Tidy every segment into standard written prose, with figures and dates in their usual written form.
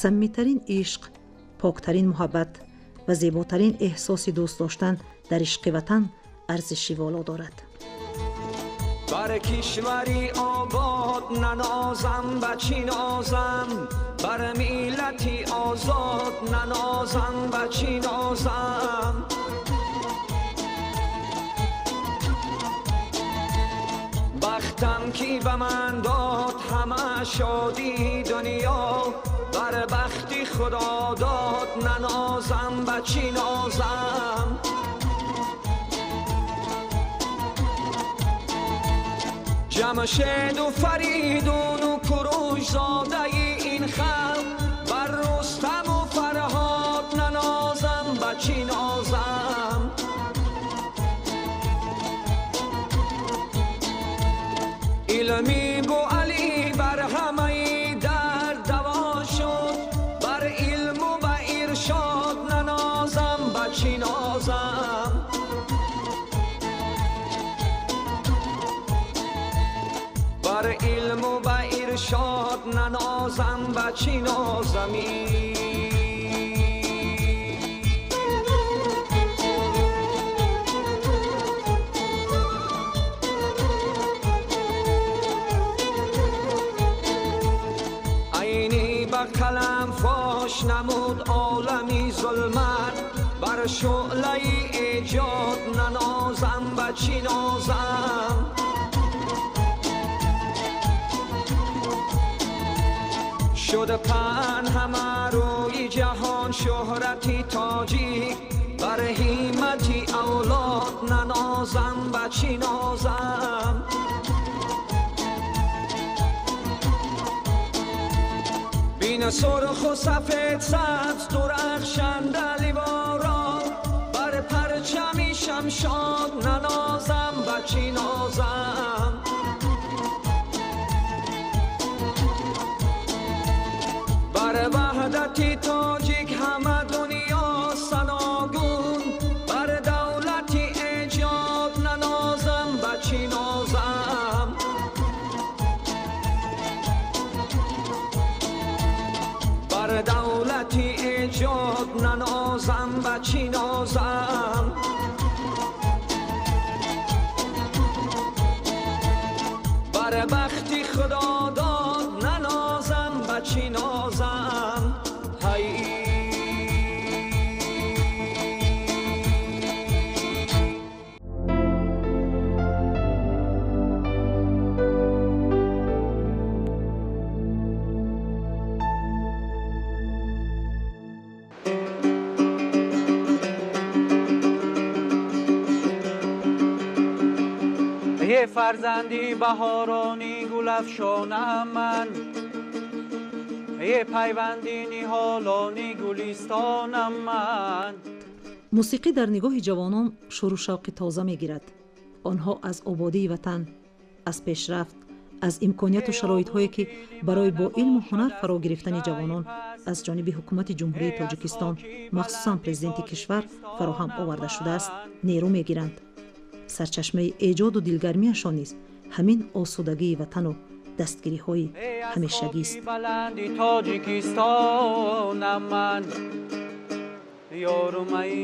Самимитарин ишқ, поктарин муҳаббат ва зеботарин эҳсоси дӯст доштан дар ишқи ватан арзиши воло дорад. Бар кишвари обод нанозам, ба чӣ нозам, бар миллати озод нанозам, ба чӣ нозам. Бахтам ки ба ман дод ҳама шодии дунё, бар бахти худо дод нанозам, ба чӣ нозам. Ҷамшеду Фаридуну Курушзодаи ин халқ, бар Рустаму Фарҳод нанозам, ба чӣ нозам. Илми бу Алӣ бар ҳамаи дард даво шуд, бар илму ба иршод нанозам, ба чӣ нозам. Бар илму ба иршод нанозам, ба чӣ нозамӣ. Айни ба қалам фош намуд олами зулмат, бар шӯълаи эҷод нанозам, ба чӣ нозам. Шуд паҳн ҳама рӯи ҷаҳон шӯҳрати тоҷик, бар ҳиммати авлод нанозам, ба чӣ нозам. Бин сурху сафед сабз дурахшанда ливоро, бар парчами шамшод нанозам, ба чӣ нозам. Бар ваҳдати тоҷик ҳама дунё саногун, бар давлати эҷод нанозам, ба чӣ нозам. Бар давлати эҷод нанозам, ба чӣ нозам. Бар бахти худо дод нанозам, ба чӣ нозам. Ҳай. Е фарзанди баҳорони гулафшонам ман, е пайванди ниҳолони гулистонам ман. Мусиқӣ дар нигоҳи ҷавонон шӯру шавқи тоза мегирад. Онҳо аз ободии ватан, аз пешрафт, аз имконияту шароитҳое ки барои бо илму ҳунар фаро гирифтани ҷавонон аз ҷониби ҳукумати Ҷумҳурии Тоҷикистон, махсусан президенти кишвар фароҳам оварда шудааст, нерӯ мегиранд. Сарчашмаи эҷоду дилгармиашон низ ҳамин осудагии ватану дастгириҳои ҳамешагист. Баланди Тоҷикистонам ман, ёрумаи.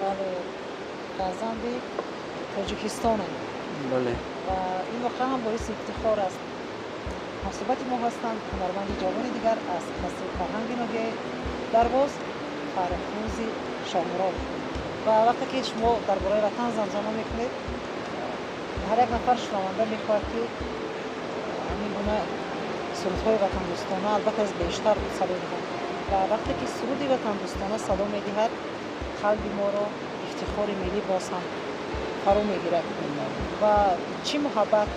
Бале, фарзанди Тоҷикистонам. Бале. Ва ин воқеан ҳам боиси ифтихор аст. Ҳамсӯҳбати мо ҳастанд ҳунарманди ҷавони дигар аз қасри фарҳанги ноҳияи Дарвоз, Фаррухрӯзи Шоҳмурод. Ва вақте ки шумо дар бораи ватан замзама мекунед, ҳар як нафар шунаванда мехоҳад ки ҳамин гуна сурудҳои ватандӯстона албатта аз бештар садо диҳад. Ва вақте ки суруди ватандӯстона садо медиҳад, қалби моро ифтихори миллӣ боз ҳам фаро мегирад. Ва чӣ муҳаббат,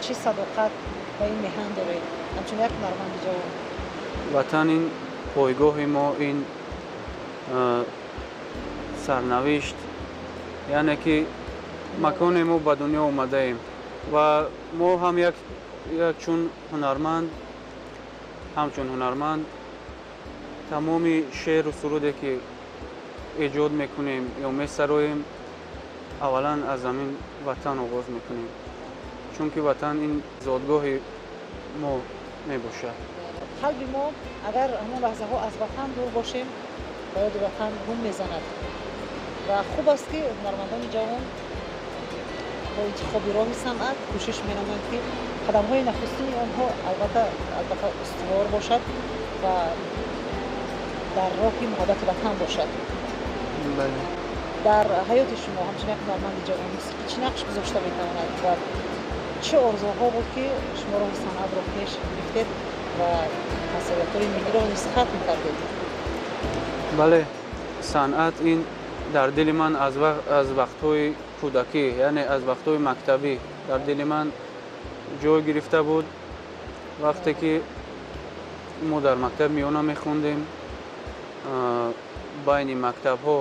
чӣ садоқат ба ин меҳан доред ҳамчун як ҳунарманди ҷавон? Ватан ин пойгоҳи мо, ин сарнавишт, яъне ки маконе мо ба дунё омадаем ва мо ҳам як чун ҳунарманд, ҳамчун ҳунарманд тамоми шеъру суруде ки эҷод мекунем ё месароем, аввалан аз ҳамин ватан оғоз мекунем. Чунки ватан ин зодгоҳи мо мебошад. Қалби мо агар ҳамон лаҳзаҳо аз ватан дур бошем, ба ёди ватан гум мезанад. Ва хуб аст, ки ҳунармандони ҷавон бо интихоби роҳи санъат кӯшиш менамоянд, ки қадамҳои нахустини онҳо албатта устувор бошад ва дар роҳи муҳаббати ватан бошад. Дар ҳаёти шумо ҳамчун як ҳунарманди ҷавон мусиқӣ чӣ нақш гузошта метавонад ва чӣ орзуҳо буд, ки шумо роҳи санъатро пеш гирифтед ва консерваторияи миллиро низ хатм кардед? Бале, санъат ин дар дили ман аз вақтҳои кӯдакӣ, яъне аз вақтҳои мактабӣ дар дили ман ҷой гирифта буд. Вақте ки мо дар мактаб миёна мехондем, байни мактабҳо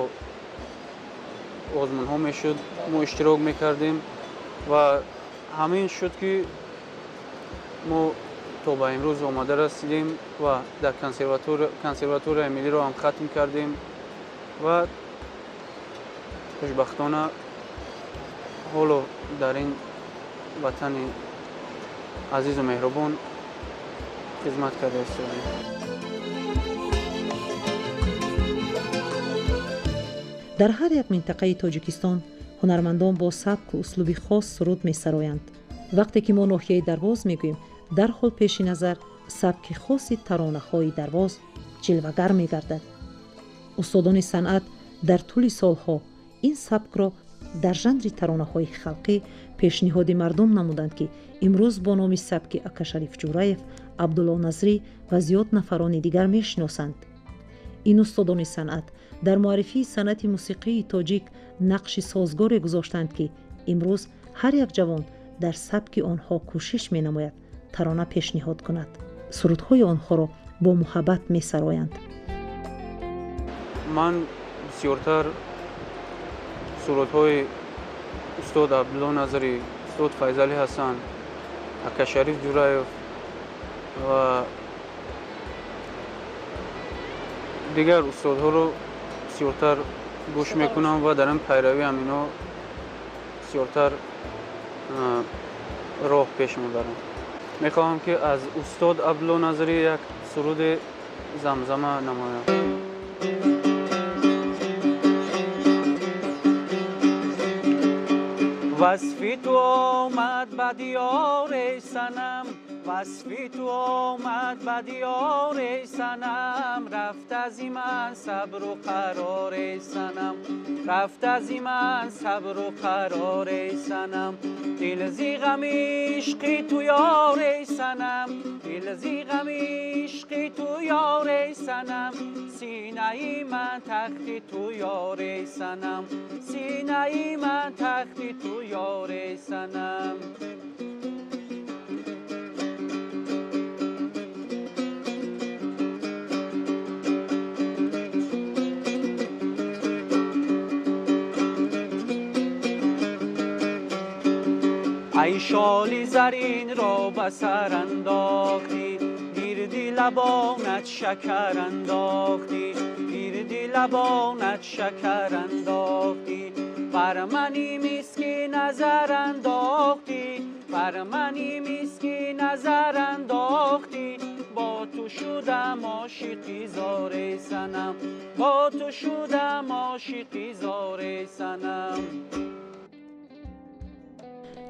озмунҳо мешуд, мо иштирок мекардем ва ҳамин шуд, ки мо то ба имрӯз омада расидем ва дар консерваторияи миллиро ҳам хатм кардем ва хушбахтона ҳоло дар ин ватани азизу меҳрубон хизмат карда истодаем. Дар ҳар як минтақаи Тоҷикистон ҳунармандон бо сабку услуби хос суруд месароянд. Вақте ки мо ноҳияи Дарвоз мегӯем, дарҳол пеши назар сабки хоси таронаҳои Дарвоз ҷилвагар мегардад. Устодони санъат дар тӯли солҳо ин сабкро дар жанри таронаҳои халқӣ пешниҳоди мардум намуданд, ки имрӯз бо номи сабки Акашариф Ҷураев, Абдулло Назрӣ ва зиёд нафарони дигар мешиносанд. Ин устодони санъат дар муаррифии санъати мусиқии тоҷик нақши созгоре гузоштанд, ки имрӯз ҳар як ҷавон дар сабки онҳо кӯшиш менамояд тарона пешниҳод кунад. Сурудҳои онҳоро бо муҳаббат месароянд. Ман бисёртар сурудҳои устод Абдулло Назарӣ, устод Файзалӣ Ҳасан, Акашариф Ҷураев ва дигар устодҳоро бисёртар гӯш мекунам ва дар ин пайравӣ ҳам ино бисёртар роҳ пеш мебарам. Мехоҳам, ки аз устод Абдулло Назарӣ як суруди замзама намоям. Васфи ту омад ба диёри санам, васфи ту омад ба диёри санам, рафт аз ман сабру қарори санам, рафт аз ман сабру қарори санам, дил зи ғами ишқи ту ёри санам, дил зи ғами ишқи ту ёри санам, синаи ман тахти ту ёри санам, синаи ман тахти ту ёри санам. Ай шоли заринро ба сар андохтӣ, гирди лабонат шакар андохтӣ, гирди лабонат шакар андохтӣ, бар мани мискин назар андохтӣ, бар мани мискин назар андохтӣ, бо ту шудам ошиқи зори санам, бо ту шудам ошиқи зори санам.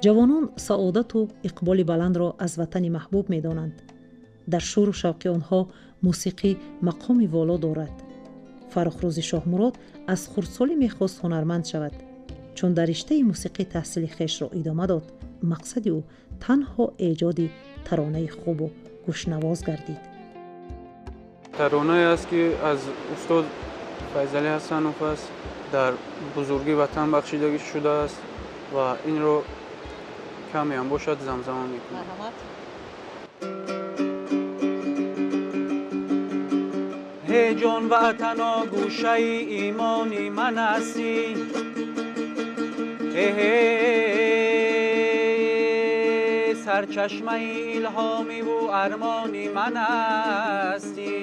Ҷавонон саодату иқболи баландро аз ватани маҳбуб медонанд. Дар шӯру шавқи онҳо мусиқӣ мақоми воло дорад. Фаррухрӯзи Шоҳмурод аз хурдсолӣ мехост ҳунарманд шавад. Чун дар риштаи мусиқӣ таҳсили хешро идома дод, мақсади ӯ танҳо эҷоди таронаи хубу гӯшнавоз гардид. Таронае аст, ки аз устод Файзалӣ Ҳасанов аст, дар бузургӣ ватан бахшида шудааст ва инро каме ҳам бошад замзама мекунам. Ҳей ҷон ватано, гӯшаи имони ман ҳастӣ, сарчашмаи илҳомиву армони ман ҳастӣ.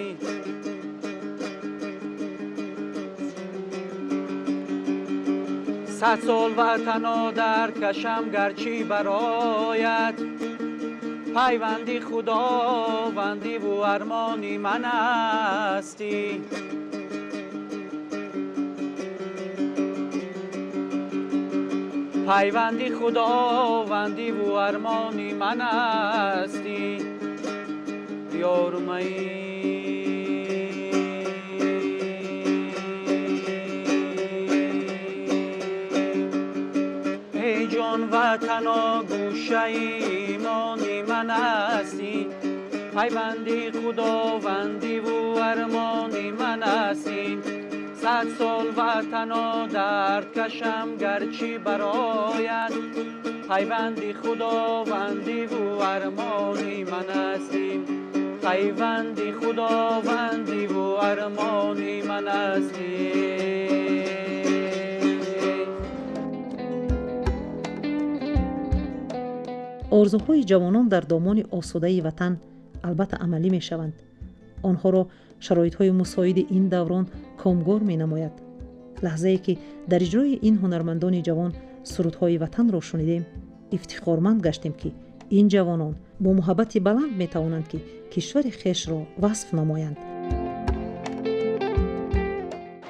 100 сол ватано дар кашам гарчи барояд, пайванди худовандиву армони ман ҳастӣ. Пайванди худовандиву армони ман ҳастӣ, ёрумаи. Эй ҷон ватано гӯшаи имони ман ҳастӣ, пайванди худовандиву армони ман ҳастӣ. 100 сол ватано дард кашам гарчи барояд, пайванди худовандиву армони ман ҳастӣ. Пайванди худовандиву армони ман ҳастӣ. Орзуҳои ҷавонон дар домони осудаи ватан албатта амалӣ мешаванд. Онҳоро шароитҳои мусоиди ин даврон комгор менамояд. Лаҳзае ки дар иҷрои ин ҳунармандони ҷавон сурудҳои ватанро шунидем, ифтихорманд гаштем, ки ин ҷавонон бо муҳаббати баланд метавонанд, ки кишвари хешро васф намоянд.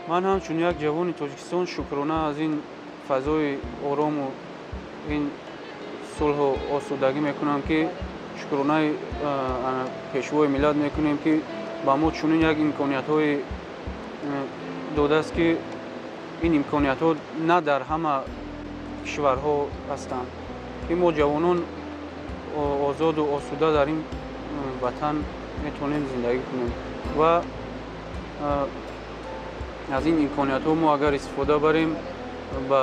Ман ҳамчун як ҷавони Тоҷикистон шукрона аз ин фазои орому ин сулҳу осудагӣ мекунам, ки шукронаи пешвои миллат мекунем, ки ба мо чунин як имкониятҳое додааст, ки ин имкониятҳо на дар ҳама кишварҳо ҳастанд, ки мо ҷавонон озоду осуда дар ин ватан метавонем зиндагӣ кунем ва аз ин имкониятҳо мо агар истифода барем, ба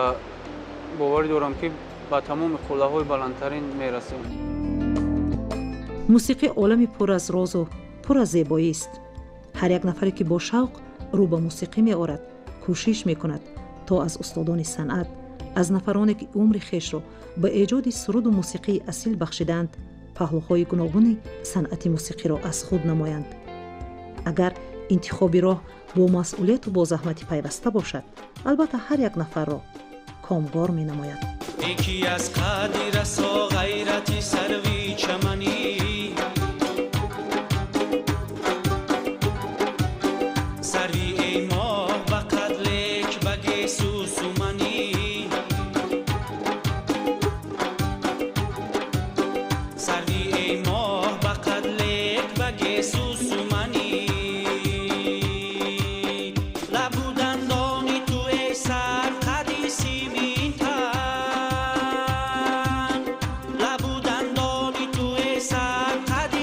боварӣ дорам, ки ба тамоми қуллаҳои баландтарин мерасем. Мусиқӣ олами пур аз розу пур аз зебоист. Ҳар як нафаре, ки бо шавқ рӯ ба мусиқӣ меорад, кӯшиш мекунад, то аз устодони санъат, аз нафароне, ки умри хешро ба эҷоди суруду мусиқии асил бахшидаанд, паҳлӯҳои гуногуни санъати мусиқиро аз худ намоянд. Агар интихоби роҳ бо масъулияту бо заҳмати пайваста бошад, албатта ҳар як нафарро комгор менамояд. Яки аз қадри расо ғайрати сарви чаманӣ, сарви эй моҳ ба қад лек ба гесу суманӣ, сарви эй моҳ ба қад лек ба гесу суманӣ, лабу дандони ту эй сар қади симинтан, лабу дандони ту эй сар қади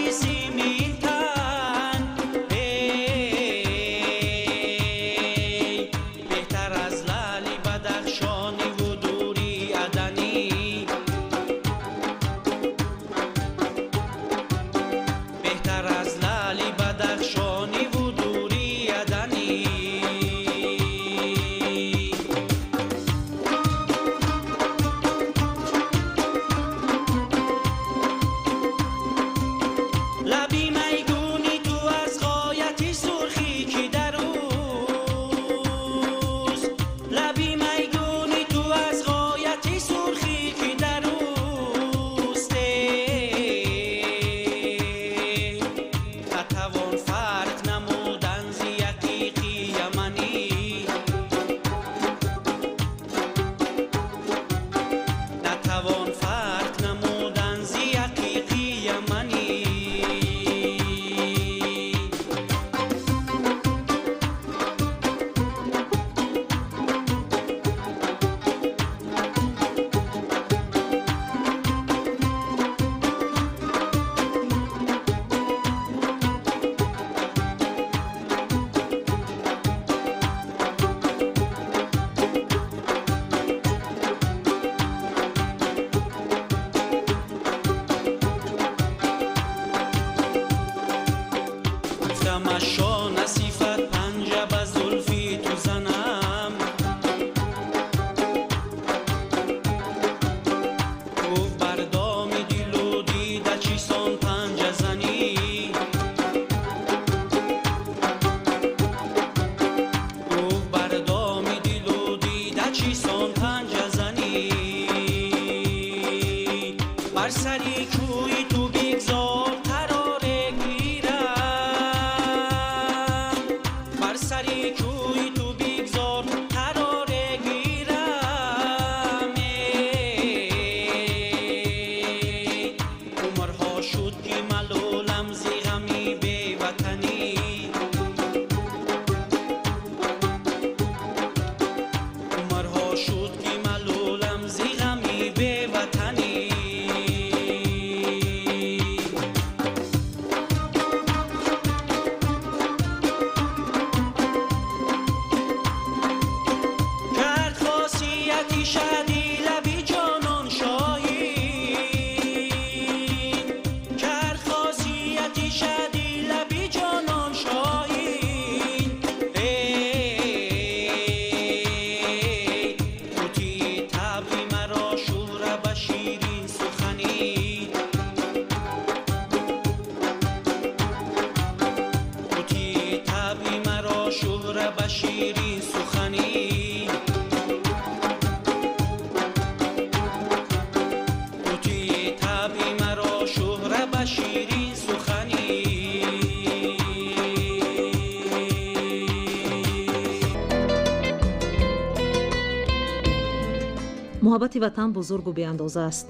Муҳаббати ватан бузургу беандоза аст,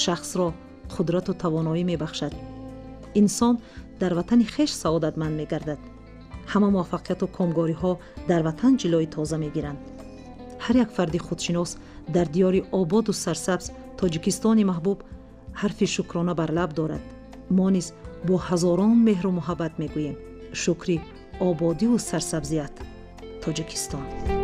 шахсро қудрату тавоноӣ мебахшад. Инсон дар ватани хеш саодатманд мегардад. Ҳама муваффақияту комгориҳо дар ватан ҷилои тоза мегиранд. Ҳар як фарди худшинос дар диёри ободу сарсабз, Тоҷикистони маҳбуб, ҳарфи шукрона бар лаб дорад. Мо низ бо ҳазорон меҳру муҳаббат мегӯем: шукри ободиву сарсабзият, Тоҷикистон.